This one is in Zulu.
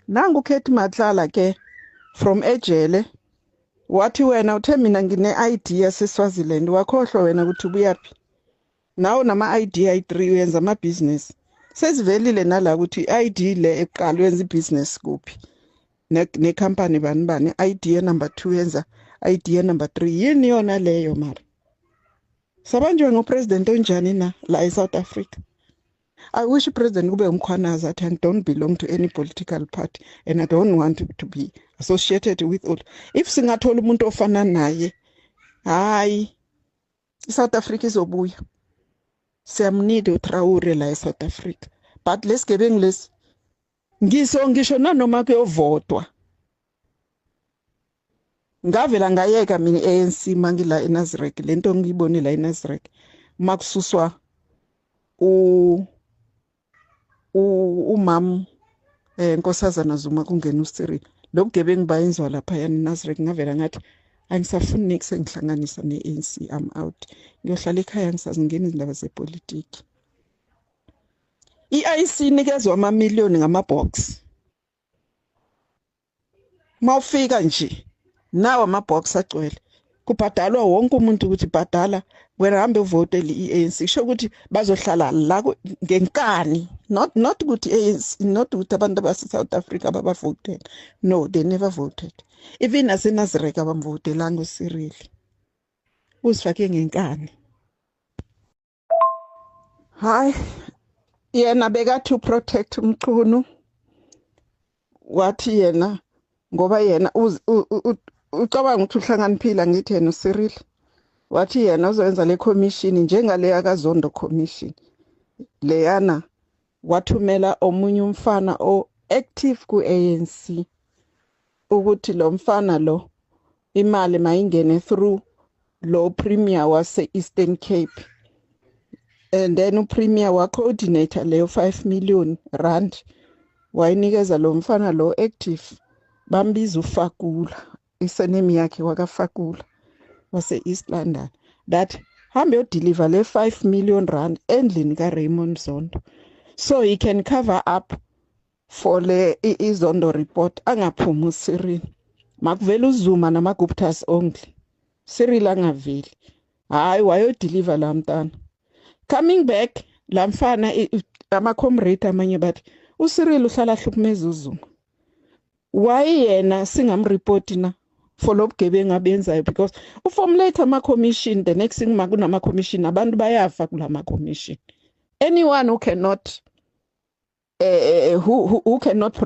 Nangu uCat Matlala ke from ejele, wathi wena uthe mina ngine-ID yaseSwaziland, wakhohlwa wena ukuthi ubuyaphi. Nawe nama-ID ayi-3, uyenza amabhizinisi. Sezivelile nala ukuthi i-ID le ekuqala uyenza ibhizinisi kuphi nekhampani bani bani, ID ye-number 2 yenza ID ye-number 3. Yini yona leyo? Mara sabanjwe ngupresident onjani na la e-South Africa? I wish president kube uMkhwanazi, athi, "I don't belong to any political party and I don't want to be associated with all." If singathola umuntu ofana naye, hayi, iSouth Africa izobuya. Siyamnida uTraore la eSouth Africa, but lesigebengu lesi ngiso ngisho nanoma kuyovotwa. Ngavela ngayeka mina i-ANC mangila eNasrec. Lento ngiyibone la eNasrec makususwa u umam Nkosazana Zuma, kungena uCyril, lobugebengu bayenziwa lapha eNasrec, ngavela ngathi angisafuni niks engihlanganisa ne-ANC. I'm out, ngiyohlala ekhaya, ngisazingena izindaba zepolitiki. I-IEC inikezwa amamiliyoni ngama-box. Mawufika nje nawo ama-box agcwele, kubhadalwa wonke umuntu ukuthi bhadala wena, hambe uvotele i-ANC. Kusho ukuthi bazohlala la ngenkani, not ukuthi ANC, not ukuthi abantu abase-South Africa babavotela. No, they never voted. Even naseNasrec abamvotelanga uCyril, uzifake ngenkani. Hayi, yena bekathi uprotect uMchunu, wathi yena ngoba yena ucabanga ukuthi uhlakaniphile. Ngithi yena uCyril wathi yena uzoyenza le commission njengale yakaZondo Commission leyana. Wathumela omunye umfana o-active ku-ANC ukuthi lo mfana lo imali mayingene through lo premier wase-Eastern Cape, and then upremier wa-coordinator leyo 5 million rand, wayinikeza lo mfana lo active, bambiza uFakula, isurname yakhe wakaFakula wase-East London, that hambe yodeliver le 5 million rand endlini kaRaymond Zondo so he can cover up for le iZondo report, angaphumi uCyril. Makuvela uZuma nama-Guptas only, Cyril angaveli. Hayi, wayodeliver la mntana. Coming back la mfana, ama-comrade amanye bathi uCyril uhlala ahlukumeza uZuma. Why yena singamripoti na for lo bugebengu abenzayo? Because uformulate ama-commission, the next thing makunama-commission abantu bayafa kulama-commission. Anyone who cannot who cannot